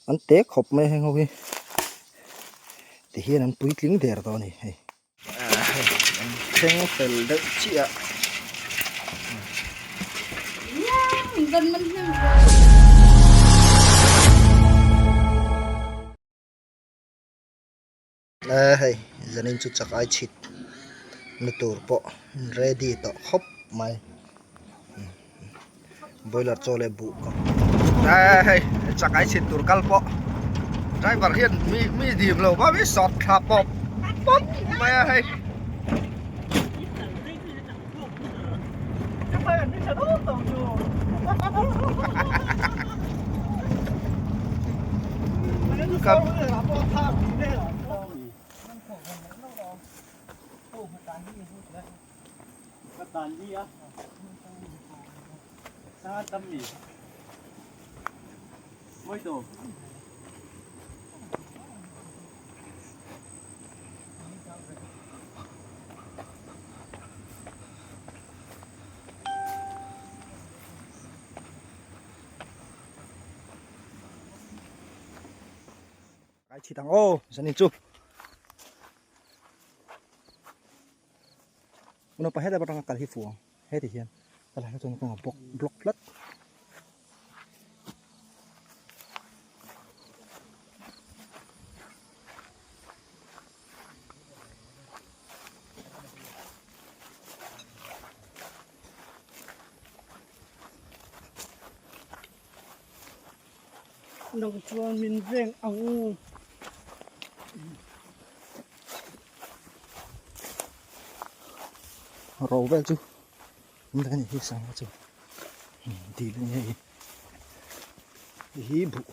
An te khawp mai heng ho hi ti hian an puitling der tawh a ni hei. Hei an thleng fel deuh chiah a. E hei zanin chu chak ai chhit na tur pawh ready tawh khawp mai boiler chaw leh buh ka e hei chak ai chhit tur kal pawh driver hian mi mi dim lo va mi sawt thla pawp pawp mai a hei. Cái chi thằng ô zanin chu una pa heta batanga kal hi fuang heti hian kalai kha chuan kawng a block block tlat. Nang chuan min veng ang. Ro vel chu in a ni hi sangha chu dil a ni hei hi hi buh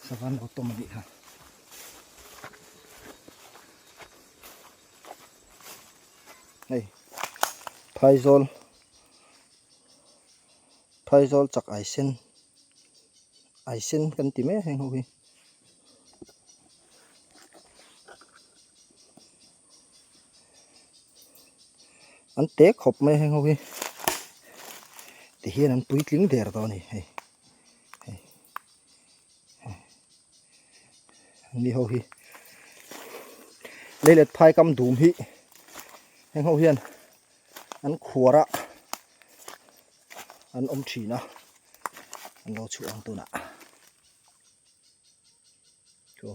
sava an lo tawm a nih kha. Hei phaizawl phaizawl chak ai sen ai sen kan ti mai a heng ho hi. An te khawp mai heng ho hi ti hian an puitling der tawh a ni hei hei ni ho hi leilet phai kam dum hi heng ho hian an khuar a an awm thin a an lo chhuah ang tunah. Chu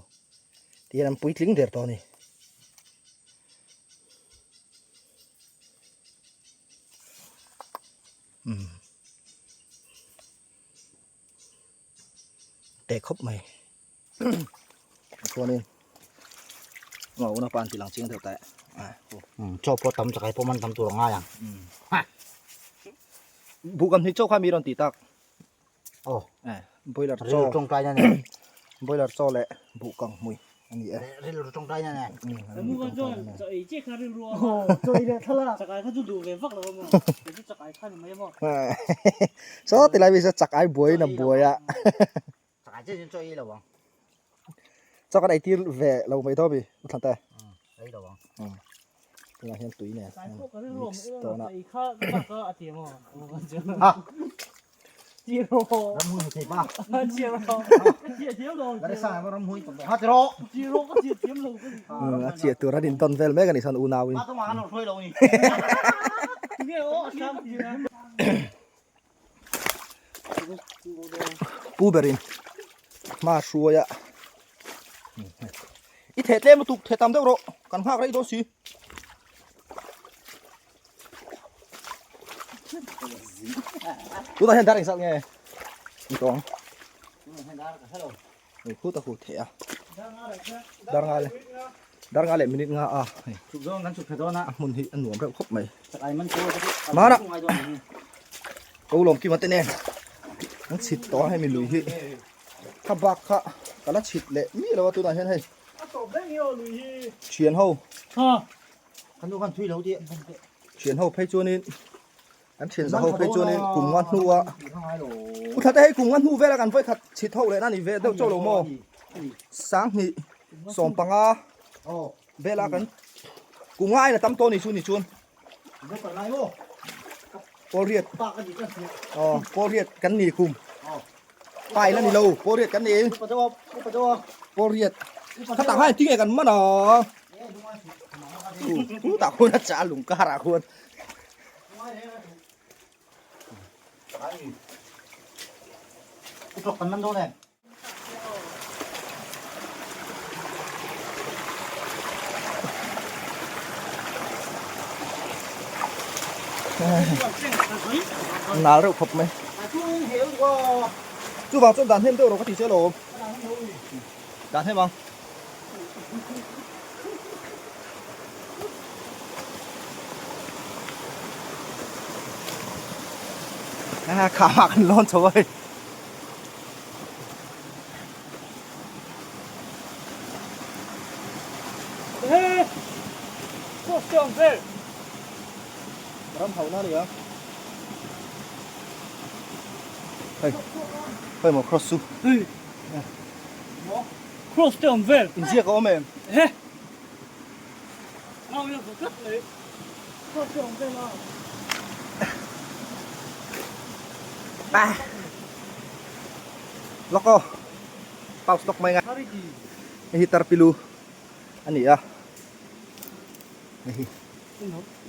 ti hian an puitling der tawh a ni. Umm teh khawp mai chuanin ngau na pan ti lang chiang deuh ta chaw pawh tam chakai pawh man tam tur a ngai ang buh kam hnih chaw kha mi rawn tih tak Aw. Eh, boiler Rilru chaw. tawngtai na nen. Boiler chaw leh buh kang hmui a ni e. Rilru tawngtai na nen. Rilru chuan chaw ei chiah kha rilru a maw. Chaw ei leh thlalak. Chakai kha chu duh ve vak lo a maw. Kei chu chakai kha ni mai a maw. Saw tilai mi saw chakai buai in a buai a. Chakai chiah chuan chaw ei lo ang. Chaw kan ei tir ve lo mai dawn mi u Thlante. Ei lo ang. Tunah hian tui nen mix dawn a. A chiah tur an intawn vel mek a nih chuan unau in. Pu berin hma hruai a i theh tlem lutuk theh tam deuh rawh kan nghak rei dawn si. Tunah hian dar engzat nge ni tawh ang hei khut a khut theh a dar nga leh dar nga leh minute nga a hei a hmun hi a nuam reuh khawp mai mana ko lawm kim ate nen an chhit tawh a hemi lui hi kha bak kha ka la chhit leh miah lo a tunah hian hei thian ho Thian ho phei chuanin an thian za ho phei chuanin kum nga hnu a u thla te hei kum nga hnu vela kan vawi khat chhit ho leh na ni ve deuh chauh lo maw sanghnih sawmpanga vela kan kum nga aina tam tawh ni chu ni chuan. Pawlriat aw pawlriat kan ni khum pai la ni lo pawlriat kan ni pawlriat kha tah khan tinge kan man a chu tah khuan a chah lung kar ah khuan Kan man dawn em? Nal reuh khawp mai. Chuvang chuan dan hnem deuh rawh ka ti che alawm. Dan hnem ang. À, khả mạc lon chho ơi. Ram hau na nia. Hei. Hei mo cross su. Cross te awm vel. Inziak a awm em? He. Ngau ila bu tlat mai. Cross te awm vel a. Ah. Lawk aw. Pause lawk mai nga. Hei hi tarpilu a ni a. Hei hi.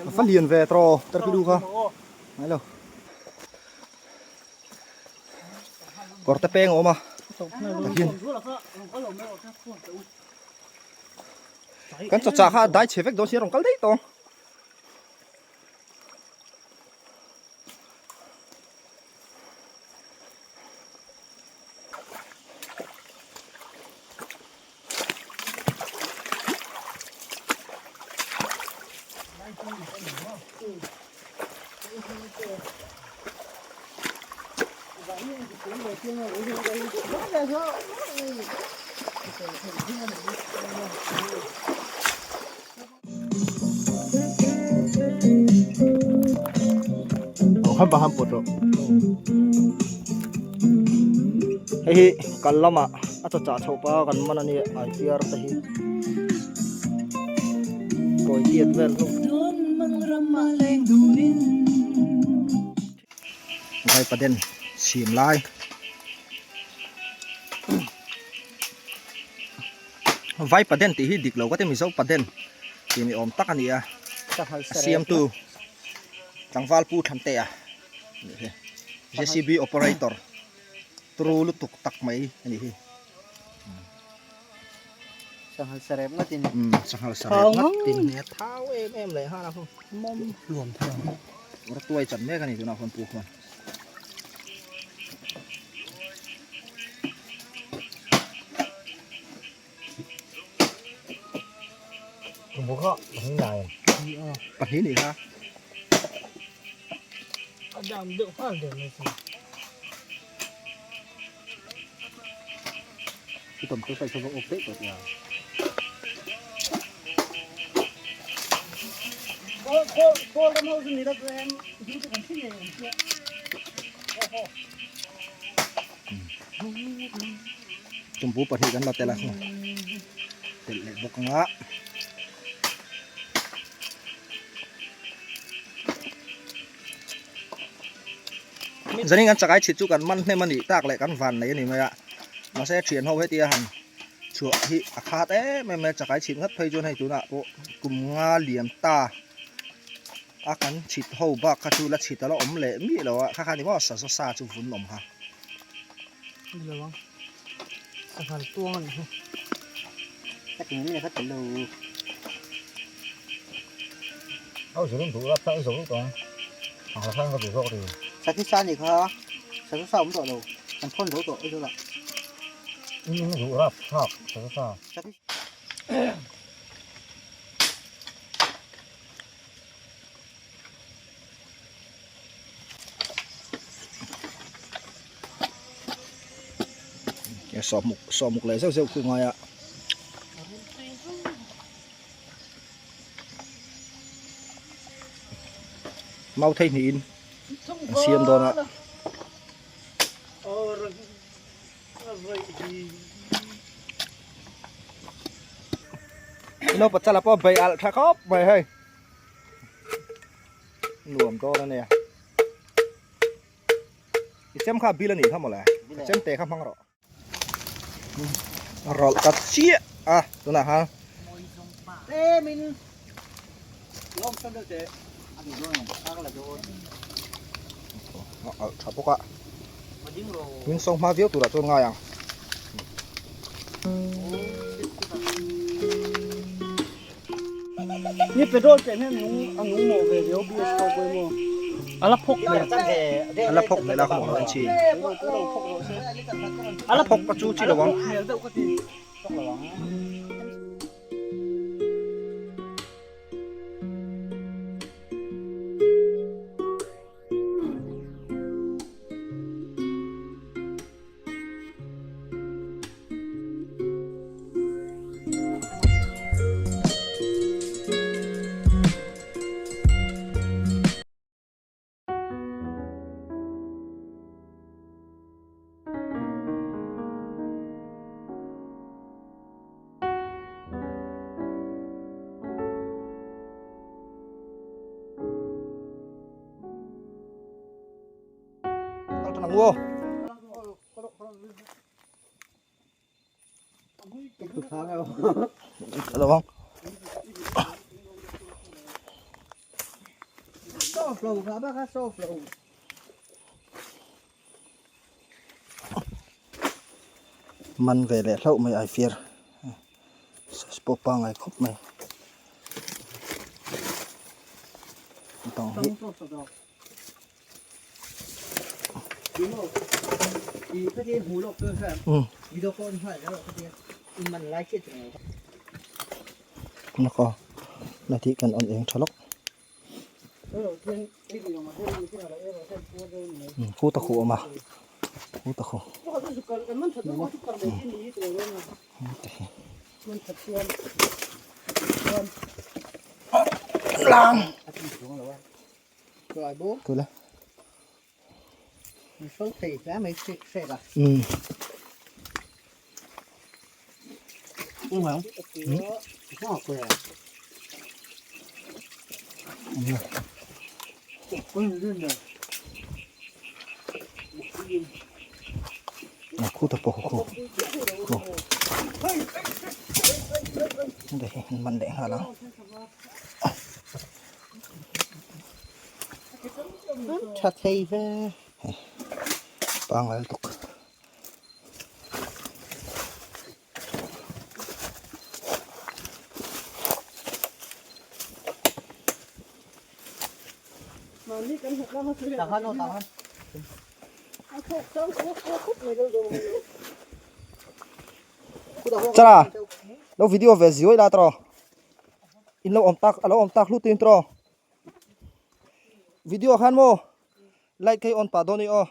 A fa lian ve tro tarpilu kha. Ngai lo. Kawr te peng a awm a. Takin. Kan chawchah kha a dai chhe vek dawn sia rawn kal daih tawh. Hei hi kal lamah a chawchah chhoh pah a kan man a nia aifiar te hi kawi tiat vel hlawm. Vaipaden chhim lai. Vaipaden tih hi dik lo ka ti Mizo paden tih ni awm tak a ni a a siamtu tlangval pu Thlantea nih hi JCB operator turu lutuk tak mai a nih hi. Sanghal sarep ngat in. Sanghal sarep ngat in nia thau em em leh nghal a khu. Mawm hluam thei ang. Ura tuai chan mek a ni tunah khuan pu khuan. Tumbu kha pahnih nai. Pahnih nih kha. A dam deuh nghal der mai chu. Cái tầm tôi phải cho vợ ốp tết rồi nhỉ. Tumbu pahnih kan la tel a telh leh bawk anga. Zanin kan chakai chhit chu kan man hnem a nih tak leh kan van nei a ni mai a mahse thian ho hetia han chhuah hi a khat em em mai a chakai chhit ngat phei chuan hei tunah pawh kum nga lian ta a kan chhit ho bak kha chu la chhit a la awm leh miah lo a kha kha ni maw sa sa chu vun awm kha. Sanghal tuang a nih hi. Ka ti nge ka tel lo. Au zilin duh la ta zo lu tawng. Ang la khan ka duh zawk ri. Sakhi sa ni kha. Sakhi sa awm tawh lo. Kan thawn zo tawh zo la. In duh rap thlak sakhi sa. Sakhi. Sawhmuk sawhmuk leh zeuh zeuh khu ngai a. Mau thei hnihin an siam dawn a. Ino pachala pawh bei alh tha khawp mai hei. Nuam dawn a nia. Chem kha bil a nih kha mawle. Ka chemte kha hmang rawh. A rawlh ta chiah a tunah khan. A alh tha bawk a. Min sawng hma viau turah chuan ngai ang. Ni petrol chen hian nung a nung mawh ve riau BS pawh pawimawh a la phawk hmel a la phawk hmel a ka hmuh loh chi a la phawk ka chu chi lo ang. Hmel deuh ka ti. Kal tan ang u aw. Alo ang. Man ve leh hlauh mai ai fiar. Size pawh pangai khawp mai. Tang hi. Naka na tih kan on eng tha lawk. Khu ta khu awm a khu ta khu. Lang. Tula. Ừ. Khu ta pawh khu. Khu. Đây, man leh nghal ang. Tha thei ve. Pangngai lutuk. Chara lo video ve zioi la tawh in lo awm tak a lo awm tak hlut in tawh. Video khan maw light kha hi on pah dawn a ni aw.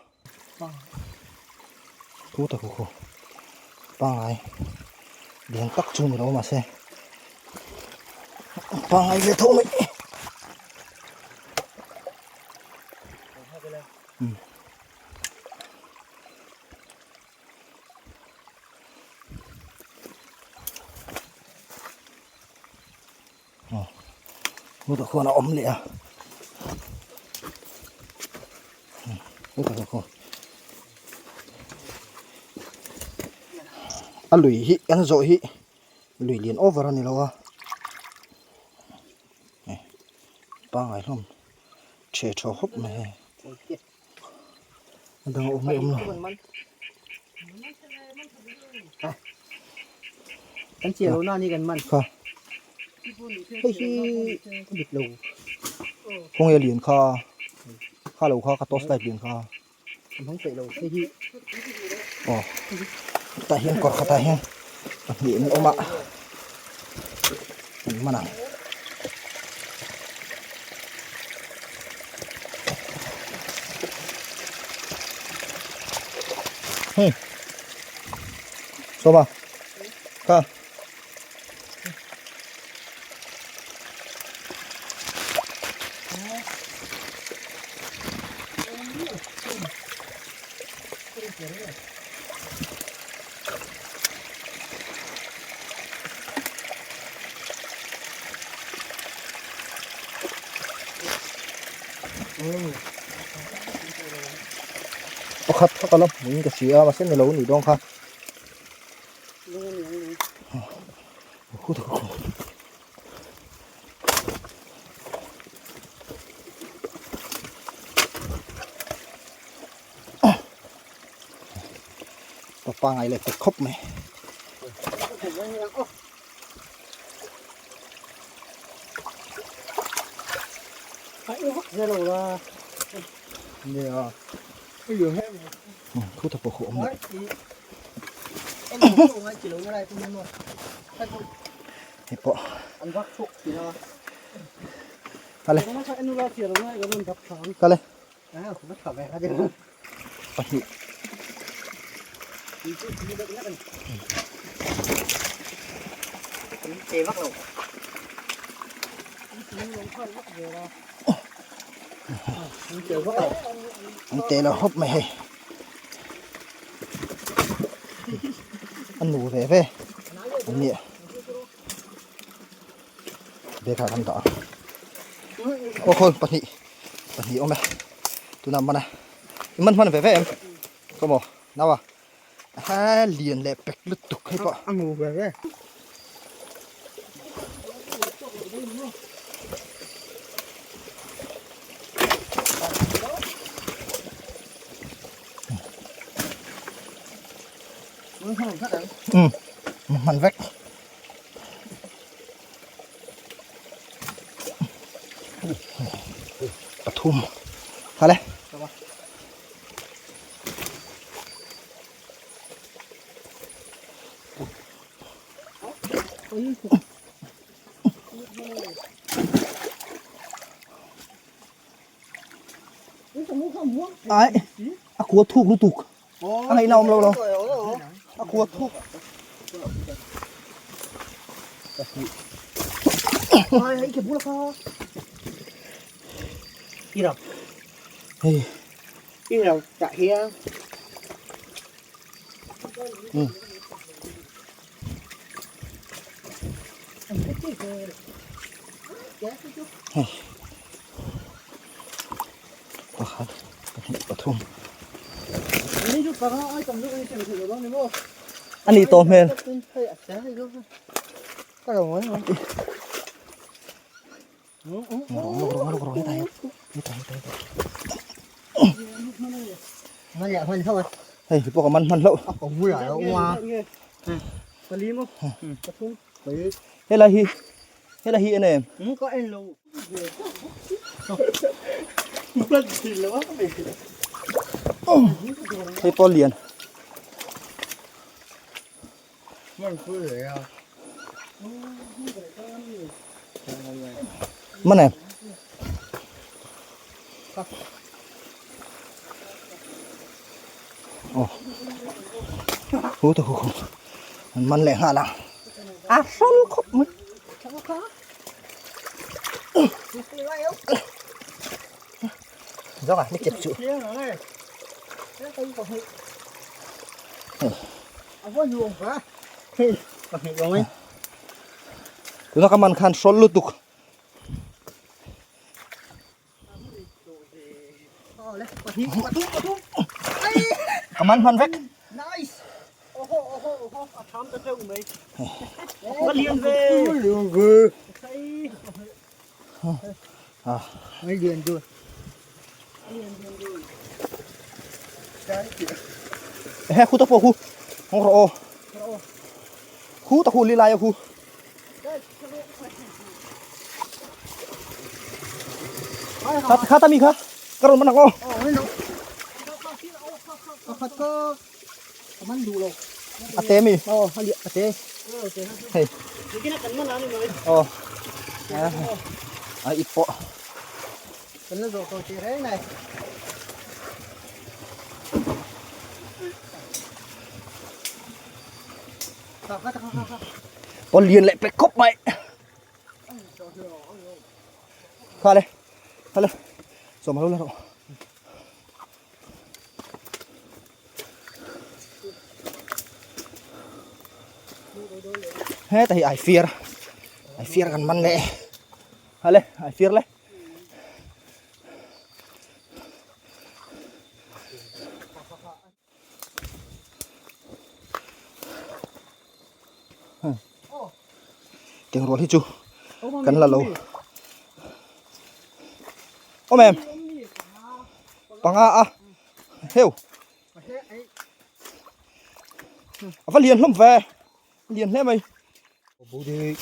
Thu ta khu khu pangai lian tak chu ni lo mahse pangai ve tho mai. Hutah khuan a awm leh a hutah khuan a lui hi kan zawh hi lui lian over a ni lo a pangai hlawm chhe thaw khawp mai hei a dang a awm leh awm lo. Kan chiah lo na ni kan man. Kha. Hei hi a dik lo. Khawnge lian kha kha lo kha ka torch light lian kha. An hmang peih lo hei hi. Aw tah hian kawr khatah hian pahnih an awm a an man ang. Hmm. Sawma. Kha. Pakhat kha ka la hmuin ka hria a mahse ni lo a nih dawn kha. Ka pangai leh ta khawp mai. Thu thak pawh khu awm leh. Hei pawh. Kale. Kale. Pahnih. An te lo hawp mai hei. An nu ve ve. An nia. Bag ah kan dah a aw khawl pahnih pahnih awm e tunah man a i man hman ve ve em khaw maw nau a ha lian leh pek lutuk hei pawh a ngu ve ve um man vek. Pathum kha le ai a khua thuk lutuk a ngaihna awm lo lo a khua thuk hei hei pakhat pahnih pathum a nih tawh hmel hei pawh ka man hman hlauh helai hi helai hi en em Hei pawh lian. Man em? Oh. Hu ta hu hu. Man leh nghal ang. A hrawl khawp mai. Gió à, nó chụp chụp. Tụi nó có man khan sol lutuk. Ka man hman vek. Nice. Oho oho oho a tham ta teuh mai. Ka lian ve. Lian ve. À. Lian rồi. He khu ta pawh khu. Hawng rawh aw. Khu ta khu li lai a khu. Kha kha ta mi kha. Ka rawn man ang aw. A te mi. A te. Hei. Aw. A ip pawh. Kan la zawh tawh tih reng nei. Paw lian leh pek khawp mai. Kha le. Kha le. Sawm lo la rawh. Heta hi ai fiar. Ai fiar kan man leh. Kha le, ai fiar le. Keng rual hi chu kan la lo. Awm em? Panga a. Heu. A va lian hlawm ve. Lian hle mai. Budi.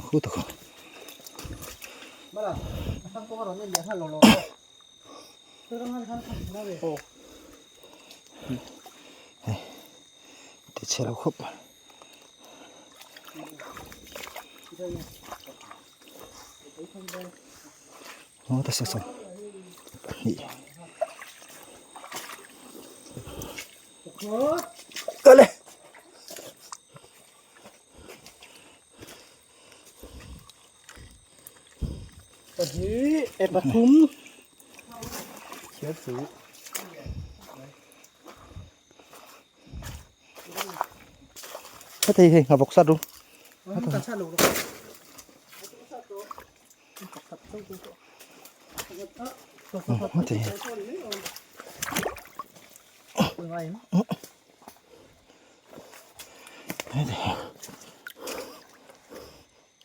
Khu tak. Mala. Asang ko ron lian ha lo lo. Ti chhe lo khawp. Aw ta sa sa. Pahnih. Kale. Pahnih e pathum. Heti hei nghavawk sat ru. Heti hei. Heti hei.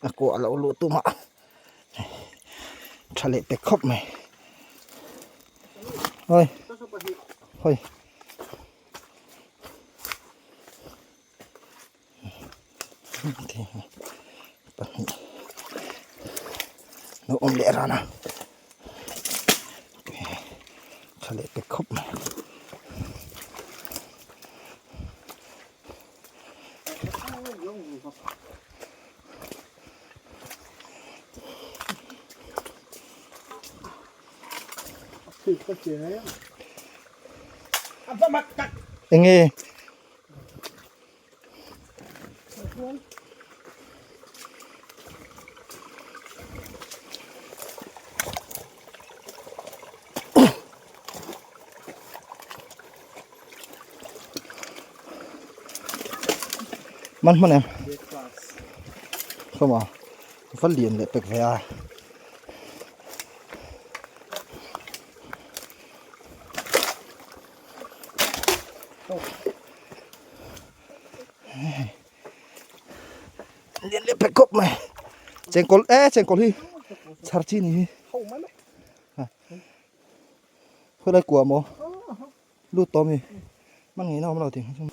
A kuah lo luh tumah tha leh pek khawp mai. Oi. Hoi. Pahnih. Lo awm leh ran a. Tha leh pek khawp mai. Enge Man hman em? Không à? Vẫn liền lệ pek ve a. Lian leh pek khawp mai. Chengkawl e chengkawl hi chhar chi ni hi. Khawilai kua maw? Lut tawh mi. Man ngei na awm lo tih chu.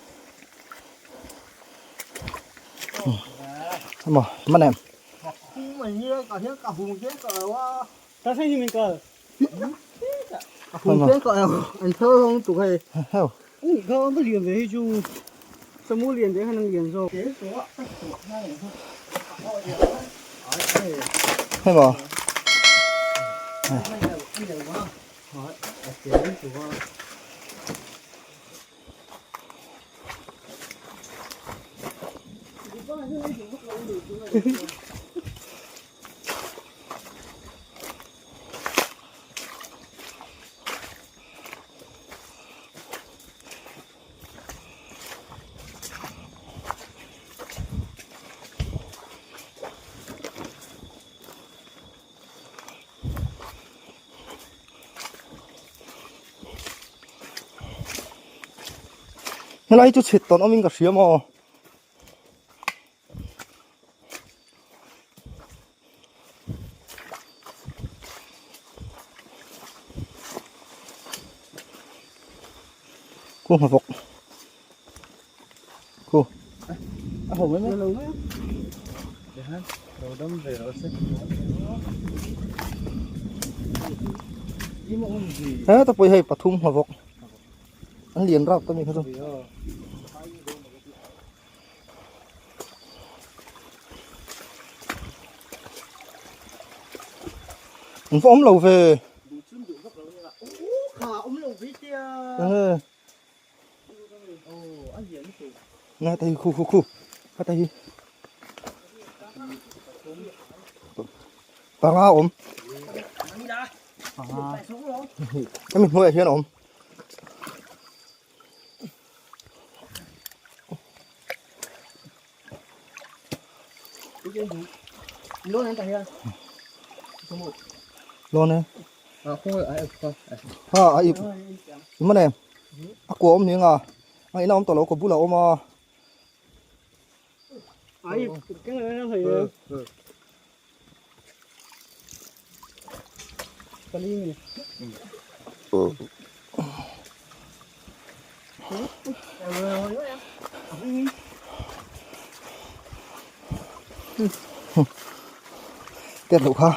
Maw man em? Heo. Hei maw? Helai chu chhit tawn awmin ka hria maw? Khu hna vawk khu a ho mai mai lo mai lo dam ve rawh se he ta pawh hi hei pathum hna vawk an lian rap ta mi kha chu. An va awm lo ve. Nga ta hi khu khu khu. Nga ta hi. Panga awm. Hemi hnuaiah hian a awm. Lo ne. Ha a ip. Mane. A kuah awm ni nga. A ina awm tawh lo ka bulah awm a. Tiat loh kha.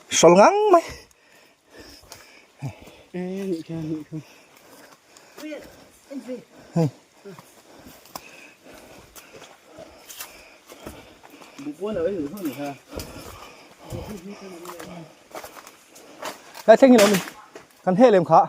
Sol ngang mai. Lai thleng hi lo ni. Kan heh lem kha.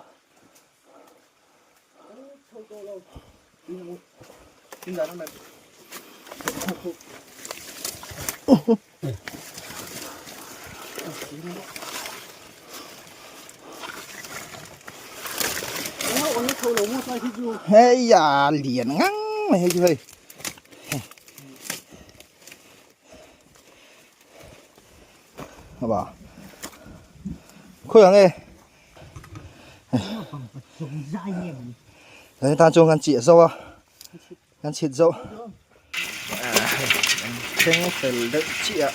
Hei a lian ngang mai hei chu hei. Haba. Khawi ang e. Đấy, ta chuan kan chiah zo a kan chhit zo thleng fel deuh chiah